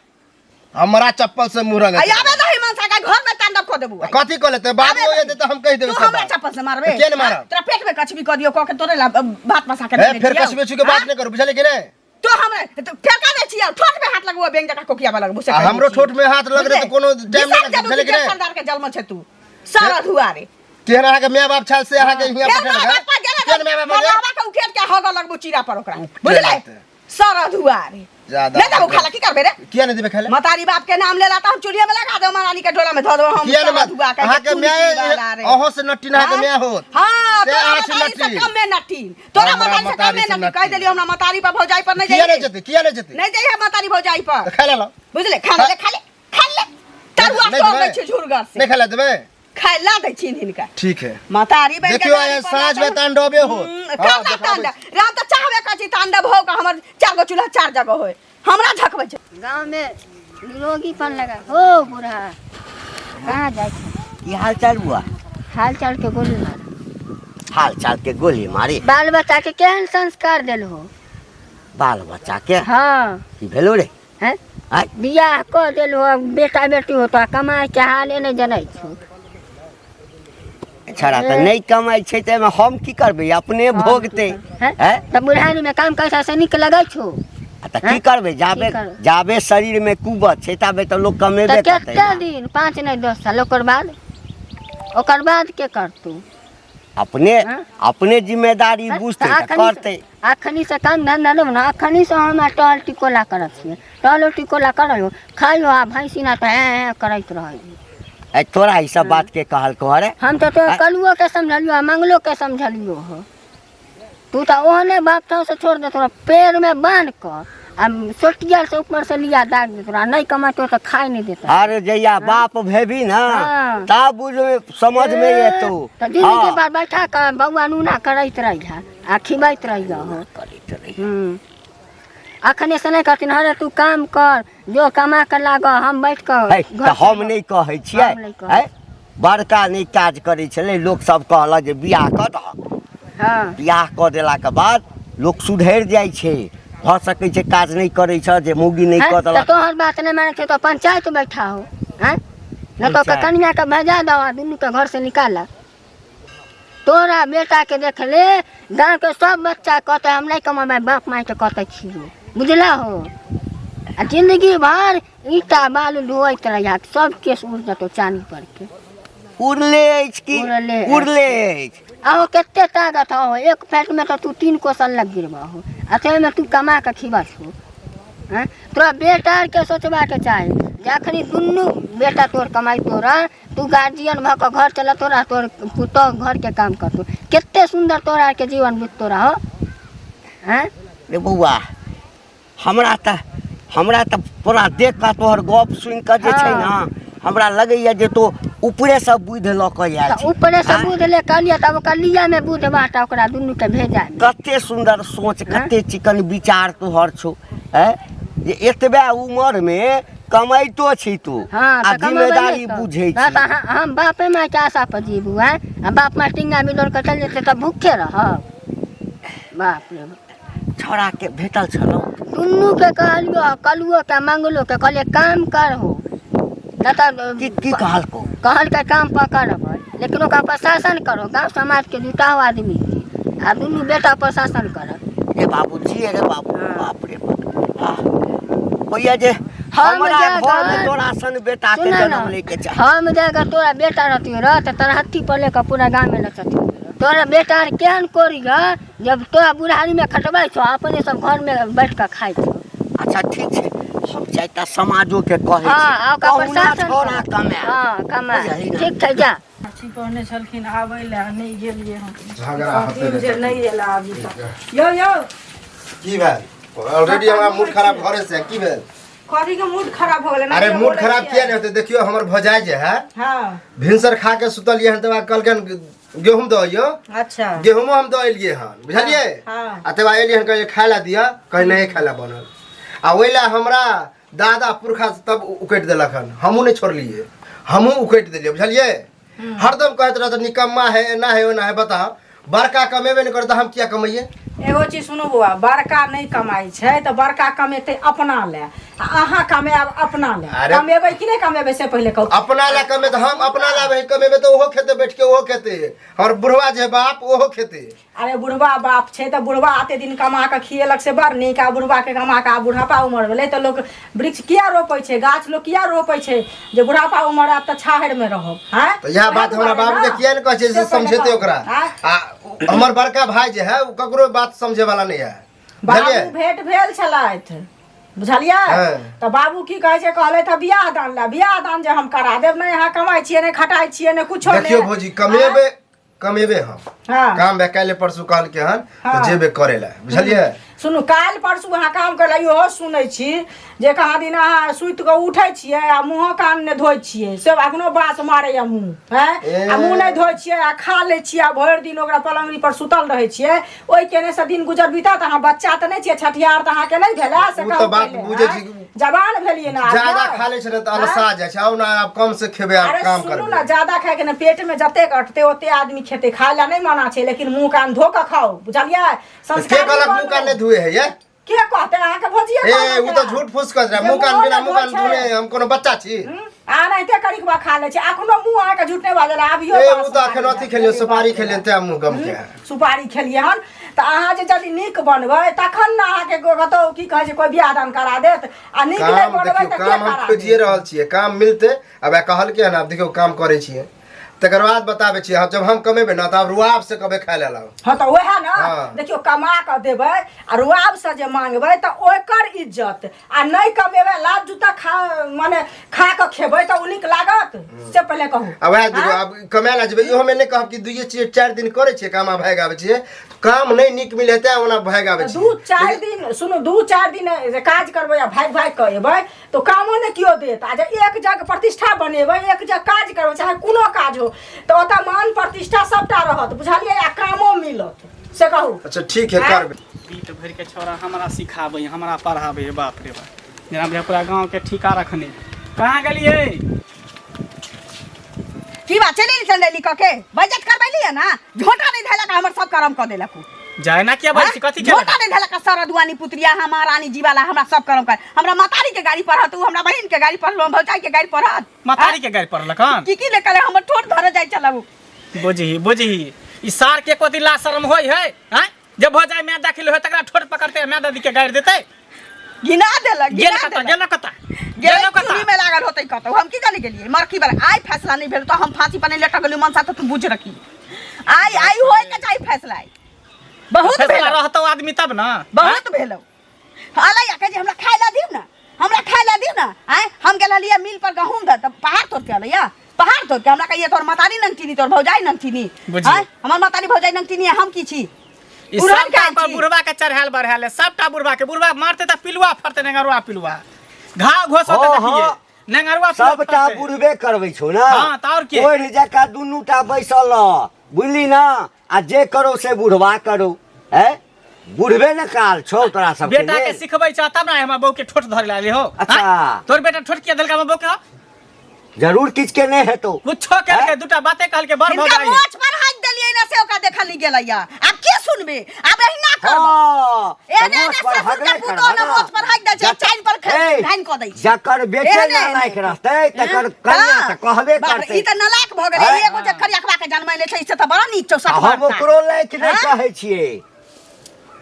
हमरा चप्पल से मुंह रंग आ आबे दही मनसा के घर में तांडव कऽ देबू आइ। कथी कऽ लेतै बाबू आबे एतै तऽ हम कहि देबै तू सब हमरा बात। चप्पल से मारबे तऽ किया नहि मारब? हाँ? तोरा पेट में कछबी कऽ दियौ कऽ के तोरे ला भात पसा के हे देने फेर छियौ। कछबे छू के बात हाँ? नहीं करू बुझलियै कि नहीं तो हमरा तो फेर का दै छियौ ठोठ में हाथ लगबो बैंक जकाँ कोकिया वाला लगबो से आ कहि दै हमरो छियौ। ठोठ में हाथ लग रहे तऽ कोनो टाइम बुझले? नहि लगतै, बुझलियै कि बिसरि नहि? सरदार के जन्म छै तू सारा धुआरे केहन अहाँके माय बाप छल से अहाँके हियाँ फेर पठेलक माय हँ? बाप पर गेलै केहन माय बाप गेलै? मरलावा के उखेड़ के हगऽ लगबो चीरा पर ओकरा उखेड़ बुझले लेतै। सारा धुआरे ज्यादा नहीं देबो खाला की करबे रे किया नहीं देबै खाय लए? मतारी बाप के नाम लेला त हम चूल्हे में लगा देबो महारानी के डोला में धऽ देबो हम किया नहीं सारा मार- धुआ के अहाँके चूल्ही माय वाला रे। अहों से नट्टी अहाँके माय होत हाँ से तोरा अहाँ से मतारी से नट्टी। कम में नट्टी तोरा हमरा मतारी से कम मतारी में से नट्टी कह नट्टी। देलियो हमरा मतारी पर भौजाई पर नहीं किया नहीं जाइए जेतै किया नहीं जेतै नहीं जाइए मतारी भौजाई पर तऽ खाय लए लाउ। बुझले खा ले खा ले खा ले तरुआ नहीं तोड़ देबै? दै छै झुरगर से नहीं खाय लए देबै खाय ला दै छिन हिनका ठीक है मतारी बन के देखियौ गाड़ी आइ पर साँझ में लाता- तांडवे होत। हम्म, हाँ, करना देखाबै तांडव राम तऽ चाहबे करै छी तांडव हो के हमर चार गो चूल्हा चार जगह होय हमरा झकबै छै गाँव में निरोगीपन लगा हो बूढ़ा कहाँ जाइ छै की हाल चाल बुआ हाल चाल के गोली मार हाल चाल के गोली मारी बाल बच्चा के केहन संस्कार देल हो बाल बच्चा के हाँ की भेलो रे हैं आँय? बियाह कऽ देल हो बेटा बेटी हो तो कमाए के हाले नहि जनै छौ छड़ा तऽ नहि कमाइ छै तऽ एहिमे हम की करबै अपने भोगतै हैं? हैं तऽ बुढ़ारी में काम कैसा से नीक लगै छौ आ तऽ की करबै जाबे की करबै? जाबे शरीरमे कुबत छै ताबे तऽ लोक कमेबे तऽ करतै कते ने। दिन 5 नहि 10 साल ओकर बाद ओकर बाद के करतू अपने हाँ? अपने जिम्मेदारी बुझतै तऽ करतै अखनी से काम धंधा लेब ने अखनी से हमरा टहल टिकोला करत छियै टहलो टिकोला करल खाइयो आ भैंसी ना तऽ हें हें करैत रहै ए तोरा ई सब बात के कहलको अरे हम तऽ तोरा कलुओ के समझलियो आ मंगलो के समझलियो हो तू तऽ ओहने बाप छौ से छोड़ दे तोरा पैर में बांध कऽ आ सोटिया से ऊपर से लिया दाग दे तोरा नहीं कमातो तऽ खाइ नहीं देता अरे जहिया बाप भेबी ना हाँ। तब बुझ समझ में एतौ तऽ दिन हाँ। के बाद बैठा कऽ बौआ नूना करैत रही आ खिबैत रही हो करैत रही हम्म। अखने से नहीं कहथिन हरे तू काम कर जो कमा के लाग हम बैठ कऽ है, घर तऽ हम चलब। नहि कहै छियै हम नहि कहै। है बड़का नहि काज करै छलै लोक सब कहलक जे बियाह कऽ दहक हँ बियाह कऽ देलाके बाद लोक सुधरि जाइ छै भऽ सकै छै काज नहि करै छ जे मौगी नहि हैं? कऽ तऽ देलक तोहर बात नहि मानै छै तऽ पंचायत बैठा हो हैं? न तो कनिया के भेजा दो आ दुनू के घर से निकाल। तोरा बेटा के देख ले गाँव के सब बच्चा कहते हम नहीं कमाबै, बाप माय के कहते छियो, बुझला हो? आ जिंदगी भर ईटा बालू ढोइत रहिया, सब केस उड़ जतो चानी पर के। उड़ले अछि की? उड़ले अछि। उड़ले अछि। आहो कते ताकत हो, एक फैट में तो तू 3 कोसल लग गिरबा हो, आ ताहिमे तू कमा के खिबा छो। हैं? तोरा बेटा के सोचबा के चाही जखनी दुनू बेटा तोर कमाई तोरा, तू गार्जियन भऽ कऽ घर चला तोरा, तोर पुतोह घर के काम करतो, कते सुंदर तोरा के जीवन बीत तोरा हो। हैं? रे बौआ, हमरा तऽ तोरा देख कऽ तोहर गप सुनि कऽ जे छै ने, हमरा लगैया जे तो ऊपरे से बुद्धि लऽ कऽ आयल तऽ छी। ऊपरे से आँय? बुद्धि ले कहलियै तब ओकर लिया में बुद्धि बाटा ओकरा दुनू के भेजा। कते सुंदर सोच, कते चिकन विचार तोहर छौ, हैं? जे एतबे उमर में कमाइतो छी तू। हाँ, आ तऽ कमेबै जिम्मेदारी नहि तऽ। बुझै हाँ, छी। तऽ हम बापे माय के आशा पर जीबू, हैं? आ बाप माय टिंगा बिदोर के चलि जेतै तऽ भूखे रहब। बाप रे बाप। छौड़ा के भेटल छलौ? दुनू के कहलियो, कलुओ के मंगलो के कहलियै काम करहो, नहि तऽ की कहलकौ? कहलकै काम पकड़बै, लेकिन ओकरा प्रशासन करो, गाँव समाज के जुटाओ आदमी के, आ दुनू बेटा प्रशासन करत। रे बाबूजी, अरे बाबू, बाप रे बाप। हाँ। होइया जे हम हमरा जे घर में घर- तोरा सन बेटा के सुन जन्म न, लेके चाही। हम जाकर तोरा बेटा रहती रह तऽ तरहत्थी पर लेके पूरा गाँव में नचती। तोरा बेटा आर केहन कोरी ग, जब तोरा बुढ़ारी में खटबै छौ, अपने सब घर में बैठ कऽ खाइ छौ। अच्छा ठीक छै, हम चारिटा समाजो के कहै हाँ, आ छी, ओकरा कहुना प्रशासन छौड़ा करत। कमाए। हाँ, कमाए। बुझलही ने? ठीक छै, जा। चाची कहने छलखिन आबै लए, नहि गेलियै हम। झगड़ा होते कहथिन जे रहतै। नहि एला अभी तक। यौ यौ। की भेल? ऑलरेडी हमरा मूड खराब घरे से, की भेल? कथी के मूड खराब हो गेलै? अरे ना मूड बोलै खराब छियै। किया नहीं होते? देखियो हमर भौजाई जे है, हाँ। भिनसर खा के सुतलियै हन, तब कहलकन गेहूं दऽ अइयो। अच्छा। गेहूँमो हम दऽ एलियै हन, बुझलियै? हाँ। आ तब एलियै हन, कहलियै खाय ला दिअ, कहीं नहीं खाय ला बनल। आ ओहि ला हमरा दादा पुरखा तब उकटि देलक हन, हमहूँ नहीं छोड़लियै, हमहूँ उकटि देलियै, बुझलियै? हरदम कहैत रहत निकम्मा है, एना है, ओना है। बताओ, बड़का कमेबे नहीं करता, हम किया कमैये? एगो चीज सुनू बौआ, बड़का नहि कमाइ छै तऽ बड़का कमेतै अपना लए, आ अहाँ कमायब अपना लए। अरे- कमेबै कि नहि कमेबै से पहिले कहू। अपना ला कमे तऽ हम अपना ला भाई कमेबै तऽ ओहो खेतै बैठ के, ओहो खेतै, हमर बुढ़वा जे बाप ओहो खेतै। अरे बुढ़वा बाप छै तऽ बुढ़वा आते दिन कमा कऽ खियेलक से बड़ नीक, आ बुढ़वा के कमा कऽ आब बुढ़ापा उमर भेलै तऽ लोक वृक्ष किया रोपै छै, गाछ लोक किया रोपै छै जे बुढ़ापा उमर आयत तऽ छाहरिमे रहब। आँय? तऽ इएह बात हमरा दुआरे बाबू के ना। किया नहि कहै छै से से पहिले समझेतै कहू। ओकरा। आँय? आ हमर बड़का भाई जे है ओ ककरो बात समझे वाला नहीं है, बाबू बुझलियै? भेंट भेल छलथि, बुझलियै? हाँ। तऽ बाबू की कहै छै, कहलथि हँ बियाह दान लए, बियाह दान जे हम करा देब, नहि अहाँ कमाइ छियै, नहि खटाइ छियै, नहि कुछो नहि। देखियौ भौजी, कमेबे कमेबे हम। हाँ। काम भए काल्हि परसू कहलकै हन तऽ हाँ। जेबे करे लए, बुझलियै? सुनू, काल्हि परसू अहाँ काम करै लए, इहो सुनै छी जे कहाँ दिन अहाँ सुति कऽ उठै छियै आ मुँहो कान नहि धोइ छियै, से अखनो बास मारैया मुँह, हैं? आ मुँह नहि धोइ छियै आ खा लै छियै आ भरि दिन ओकरा पलङ्गरी पर सुतल रहै छियै, ओहि केने से दिन गुजर बीतत? अहाँ बच्चा तऽ नहि छियै, छठिहार तऽ अहाँके नहि भेलै से ओ तऽ कहू बात पहिले, बुझै आँय? छी। जवान भेलियै ने आब ज्यादा यौ? खा लै छै ने तऽ अलसा जाइ छै। आउ ने आब कम से खेबै, आब अरे काम सुनू करबै। ने, ज्यादा खायके ने पेट में जतेक अटतै ओते आदमी खेतै, खाय लए नहि मना छै, लेकिन मुँह कान धो कऽ खाउ, बुझलियै? तऽ के संस्कारी कहलक मुँह बनू। कान नहि धुए है ये? के कहतै? अहाँके भौजिये ए कहलक ओ तऽ झूठ फूस कहत रहे। जे मुँह कान मुँहो बिना नहि मुँह कान धोइ छै। धुने हम कोनो बच्चा छी? आ एनाहिते करिकबा खा लै छै, अखनो मुँह अहाँके झूठ नहि बाजल आबियो। ए बास ओ तऽ अखन मारैए। अथी खेलियै, सुपारी खेलियै, तें मुँह गमके है। सुपारी खेलियै हन तऽ अहाँ जे यदि नीक बनबै तखन ने अहाँके कतहु की कहै छै कोइ बियाह दान करा देत, आ नीक नहि काम बनबै देखियौ, तऽ के काम हम करा खोजिए देत? रहल छियै, काम मिलतै। आब कहलकै हन, आब देखियौ काम करै छियै, तकर बाद बताबै छियै। जब हम कमेबै ने तऽ आब रुआब से कहबै खाय लए लाउ। हाँ तऽ वएह ने। हाँ। देखियौ, कमा कऽ देबै आ रुआब से जे मांगबै तऽ ओकर इज्जत, आ नहि कमेबै लात जूता खा माने खा कऽ खेबै तऽ ओ नीक लागत से पहिले कहू। आ वएह देखियौ, आब कमाय लए जेबै, इहोमे नहि कहब कि दुइये चीज 4 दिन करै छियै काम आ भागि आबै छियै। काम नहि नीक मिले तें ओना भागि आबै दू छियै। चारि दिन सुनू, 2-4 दिन जे काज करबै आ भागि भागि कऽ एबै तऽ कामो नहि केओ देत। आ जे एक जगह प्रतिष्ठा बनेबै, एक जगह काज करबै, चाहे कोनो काज हो, तऽ ओतऽ मान प्रतिष्ठा सबटा रहत, बुझलियै? आ कामो मिलत, से कहू। अच्छा ठीक है, करबै। बीत भरि के छौड़ा हमरा सिखाबै, हमरा पढ़ाबै, बाप रे बाप, जेना बुझाय पूरा गाँव के ठीका रखने। कहाँ गेलियै? की बात चलि चंदैली कऽ के बेइज्जत करबैलियै ना, झोंटा नहि धैलक, हमर सब करम कऽ देलक उ। जाय ना किया बाजै छी कथी के झोटा नहीं धलक सारा दुआनी पुत्रिया हमारानी जीवाला हमरा सब करम कर हमरा मातारी के गाड़ी पढ़त उ हमरा बहिन के गाड़ी पढ़ल भौजाई के गाड़ी पढ़त मतारी के गाड़ी पड़लक हन की की ले कले हमर ठोर धरे जाय चलाबू बुझही बुझही ई सार के कोती ला शर्म होय है हैं जब भौजाई माय दाखिल होय तकरा ठोर पकड़ते माय दादी के गाड़ि देते गिना देलक गेल गिना कता देलक गेल कता गेल गेल कता चूल्ही में लागल होतै कतौ हम की जाने गेलियै मरखी वाला आइ फैसला नहीं भेल तो हम फांसी पर नहीं लटक गेलियै मनसा तो तू बुझ रखी आइ आइ होय के चाही फैसला आइ बहुत फैसला भेल रहतौ आदमी तब ना बहुत भेल अलै आ कहै छै हमरा खाय ला दियौ ना हमरा खाय ला दियौ ना आँय हम गेल हलियै मिल पर गहूँम दऽ तऽ पहाड़ तोड़ के अलैया पहाड़ तोड़ के हमरा कहिए तोहर मतारी नंगचीनी तोहर भौजाई नंगचीनी बुझियौ। आँय हमर मतारी भौजाई नंगचीनी हम की छी ई उड़हन सबटा खाइ पर छी। बुढ़वा के चढ़ायल बढ़ायल है सबटा बुढ़वा के बुढ़वा मारते तऽ पिलुआ फड़ते नेंगरुआ पिलुआ घाव घोस होते हाँ, देखिए हाँ। नेंगरुआ पिलुआ सबटा फड़तै। बुढ़बे करबै छौ ना हाँ, तऽ आओर के? ओढ़ जकाँ दुनू टा बैसल रह बुझली ना आ जे करो से बुढ़वा करो है बुढ़बे ने काल छौ तोरा सबके बेटा के लेल। सिखबै छ तब ना हमर बहू के ठोट धर लाले हो अच्छा। हाँ? तोर बेटा ठोट किया देलका हमर बहू के हो? जरूर किछ के नहीं हेतौ कुछो कहलकै हैं? दूटा बाते कहलकै बड़ हिनका भौजाई मोछ पर हाथ देलियै ना से ओकरा देखल नहीं गेलैया आब के सुनबे आब एहिना करब हाँ, एहने तऽ एहने मोछ पर ससुर के हगले पुतोह करबह ने मोछ पर हगि दै छै, चैन पर ए, घानि कऽ दै छै। जकर बेटे एहने ना लायक एहने। रहतै तकर कन्या हाँ। तऽ कहबे बाप रे, करतै ई तऽ नालायक भऽ गेलै हैं? एगो जे करियकवा के जनमैले छै से तऽ बड़ा नीक छौ आ हम सतवार्ता। ओकरो लायक नहि हैं? कहै छियै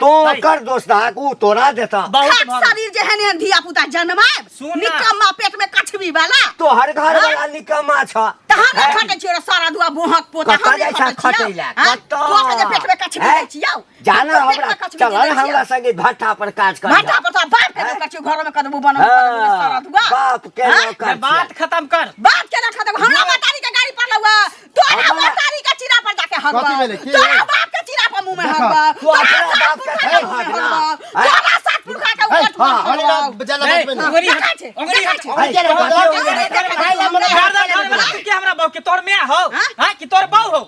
तों ओकर दोस्त दहक ऊ तोरा देता बहुत खाक भऽ गेल। शरीर जेहन एहन धिया पुता जनमायब सुन ना। निकम्मा पेट में कछबी वाला तोहर घर वाला निकम्मा छ तऽ हम नहि हैं? खटै छियौ रे सारा दुआ बोहक पोता कतऽ हम जाइ नहि छह खटै खटै छियौ लए? हैं? कतऽ? तोरा के जे पेट में कछबी हैं? दै छियौ जाना तोरा पेट हमरा में कछबी चल दै छियौ। हमरा संगे भट्ठा पर काज कर भाटा पर तोरा बाप के नौकर छियौ घर में कदबू बनल कदबू सारा दुआ बाप के हैं? नौकर बात खत्म कर बात केना खत्म हमरा मतारी के गाड़ी पर लौआ तोरा हमरा- मतारी के चीरा पर जाके हगबा कथी भेलै? की तोरा भेलै? बाप के चीरा पर मुंह में देखा, हगबा तू तोरा अपना सात बाप के पुरखा के थोड़े मुंह में हगना। हगबा हैं? तोरा सात पुरखा के है, ऊपर हाँ, हगबा अरे ज्यादा ए, बजबै नहि। अंगुरी हट, देखा छै, अंगुरी देखा हट, छै। अंगुरी अरे, हट। अरे, खाइ ला मने गर्दन धरे वाला तू के हमरा बहू के तोर my हो हां कि तोर बहू हो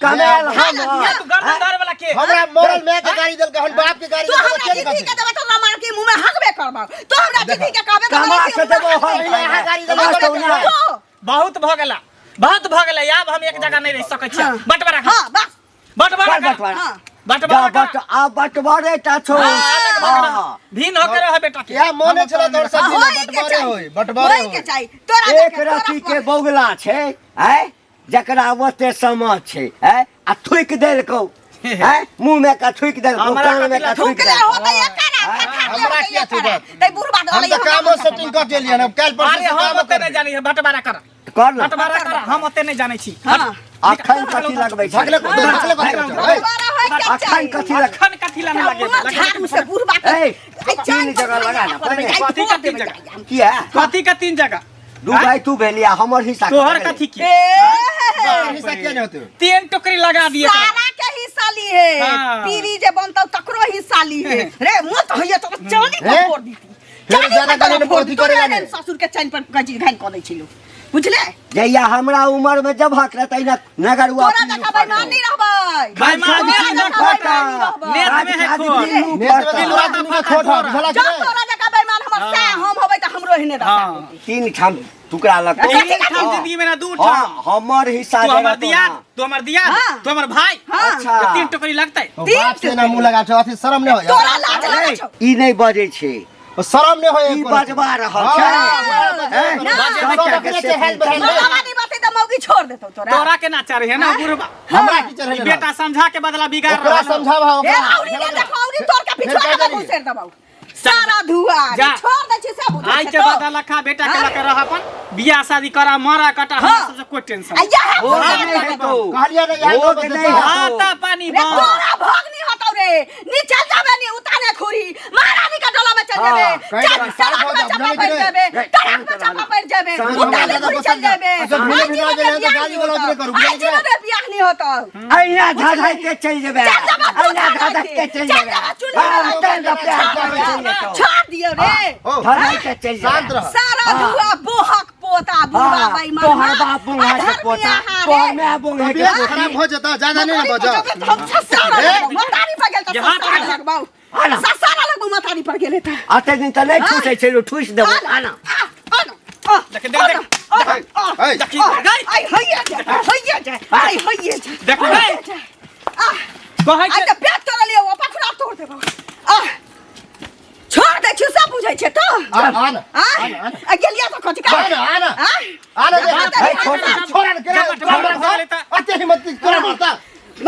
कमायल खा हम ला दिया। तू गर्दन धरे वाला के हमरा मरल माय के गाड़ी देलकै हन बाप के गाड़ी तू देलकै हमरा के दीदी के देबे तो हमरा के मुंह में हगबे करबा तू हमरा दीदी के कहबे तो कमा हमरा के के मुंह में देबो हम हगबे अहाँ गाड़ी करबा। देबै, कमाओ ना। तो, बहुत भऽ गेला बहुत भऽ गेला आब हम एक जगह नहीं रह सकै छी बंटवारा कर हां बस बंटवारा कर कर बंटवारा। हां बंटवारा जा कर बट आ बटवारे टा छौ हाँ। भिन्न होके रह बेटा के इएह मोने छलै तोहर हाँ, सब होई के बटबारे चाही। होय बटबारे होई के होय चाही तोरा एक देखे, तोरा रति के बौगला छै आय जकरा ओते समझ छै आय आ थुकि देलकौ आय मुँह में का थुकि देलकौ हमरा कान में कथी ला का थुकि थूकले देलकौ होतै एकरा हमरा हमरा किया थूकत? तै बुढ़बा हम तऽ कामो सेटिंग कऽ के एलियै हन काल्हि परसू अरे से हम कामो ओते नहीं करबै जानी बंटवारा कर कर ना बंटवारा कर हम ओते नहीं जानै छी हां अखन कथी लगबै छै भगले भगले भगले अखन कथी लग अखन कथी ला नहीं लगे मुँह झाड़ू से बुढ़बा के ए, ऐ तीन चाइन जगह लगा ना, पर पहिने। कथी का तीन जगह किया कथी का तीन जगह दू भाई तू भेली आ हमर हिस्सा तोहर कतऽ कथी के ए हिस्सा किया नहि होतै तीन टोकरी लगा दिए एकरा। सारा के हिस्सा ली है हाँ। पीरी जे बनतौ तकरो हिस्सा ली है रे मुँह तो होइए तो चांदी हे? पर फोड़ दीती फेर चांदी ज्यादा पर गाली तोरा ने फोड़ अथी दी करे तोरा लागे। एहन ससुर के चैन पर गजी घाइन कऽ दै छिलो बुझले जहिया हमरा उमर में जब हक रहतै ना नगरुआ तोरा जकाँ बेईमान नहीं रहबै बेईमान तोरा नहीं जकाँ बेईमान नहीं रहबै नेत में है खोट। नेत में आदमी के खोट है बुझला कि जब नहि? तोरा जकाँ बेईमान हमर सैह हम होबै तऽ हमरो एहने दशा हाँ। होतै। तीन ठाम टुकड़ा लगतौ तीन ठाम जिंदगी में ना दू ठाम हाँ, हमर हिस्सा तू जे हमर रहतौ दियाद ना। तू हमर दियाद हाँ। तू हमर भाई हाँ। अच्छा। ये तीन टोकरी लगतै ओ बाप से ना मुंह लगा छौ अथी शरम नहि होय तोरा लाज लगै छौ ई नहि बजै छै ओ शरम नहि होय ई बजबा रहल छै हैं? सब अपने से हेल बढ़ाएल है। मौगा नहीं बाते तऽ मौगी छोड़ देतौ तोरा तोरा के ना चाहे है ना बुढ़बा हमरा की चढ़ेले ई बेटा समझा के बदला बिगाड़ ओकरा रहल है। समझावा ए ओकरा औरी ने देखो औरी तोर के फेर पिछुआ कह के देली। घुसेर देबौ सारा धुआ जा। छोड़ दै छी सब आइ के बाद लखा बेटा के लके रह अपन बियाह शादी करा मरा कटा हमरा हाँ। सबसे कोई टेंशन आ यह भोग नहि हेतौ कहलियै ने इएह भोग नौबत नहि हेतौ। हेतौ। आता पानी रे बा तोरा भोग नहीं हतौ रे नी चल जाबे नी उताने खुरी महारानी के डोला में चल हाँ, जाबे कहि चल देबै, सड़क में साफ चप्पा हो पड़ जाओ, जाबे रे, सड़क में चप्पा पड़ जाबे शांत उताने हो खुरी जाओ, चल जाबे अच्छा, आज भिने भिना जीवन गेलै में तऽ बियाह गाली नहीं गलौज होतौ नहि करू, आज बुझलियै जीवन में बियाह नहीं होतौ अहिना धधक के चलि जेबै चल जाबे तू अहिना धधक के चलि चल जेबै जाबे चुल्ही हाँ, में चल जाबे, चलि जेतौ। छोड़ दियौ रे ओ धधक के चलि जेबै शांत रह सारा धुआ बोहक पोता बुढ़वा हाँ, बेईमान तोहर बाप बोंगा के पोता तोहर माय बोंगा के तबियत पोती खराब हो जेता ज्यादा नहीं ना बजा मतारी पर गेल ये तऽ हाथ ससारा काट। लगबाउ आना। ससारा लगबाउ मतारी पर गेले तऽ अते दिन तऽ नहि ठूसै छै ठूसि देबौ आना आना देख देख देख ऐ, देखी गई आई होइए जा होइए जा आई होइए जा देख गई आ कहै आइ छै तऽ पेट तोड़लियै ओ पखुरा तोड़ देबो आह छोड़ दै छियौ सब बुझै छै तो आ आ ना आ आ गेलियै तऽ कथी आ ना आ ना आ आ ना ए, छोड़ छोड़ ना केना झपट मार भऽ गेलै अते हिम्मत तोरा मारता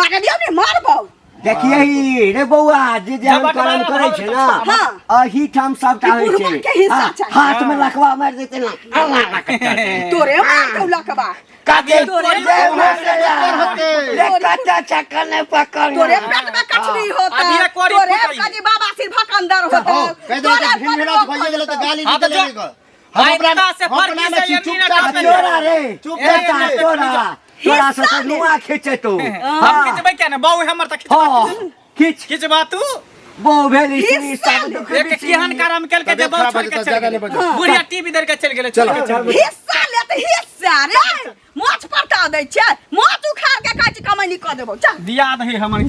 मारलियौ ने मारबौ देखिए रे बौआ जे जे हम झपट करम मार करै भऽ छै गेलै ना हाँ। अही ठाम सबटा ई होइ बुढ़बा छै के हिस्सा हाँ, चाही। हाथ में लखवा मारि देतै ना अल्लाह अल्लाह करतै। तोरे मारतौ लकबा कते तोरे रे होतै। रे कते चक्कर नहि पकड़ तोरे पेट में कचरी होता अभी कोरी तोरे फुटई। कजी बाबा सिर भकंदर होता कहि दे तोरे भिन भिना भइए गेलै तऽ गाली हाँ, तऽ निकले जो- हम अपना आइता से हम अपना फर्की में से छी ये चुपचाप मीना छी। तोरा रे चुप बेटा रह। तोरा तोरा से तऽ नुआ खींचे तू हम खिचबै क्या ने बाऊ हमर तऽ खिचबा हाँ खींच खिचबा तू बो भेल स्त्री हिस्सा सब ले। दुख एक केहन करम केलकै जे तबियत बाऊ खराब छोड़ भऽ के जेतौ, चलि ज्यादा गेलै नहि बजौ। बुढ़िया टीवी धरि के चलि गेलै चलो। चलि गेलै। हिस्सा ले तऽ हिस्सा रे मोछ परता दै छै मोछ उखाड़ के कहै छै कमैनी कऽ देबौ चल दिया दही हमर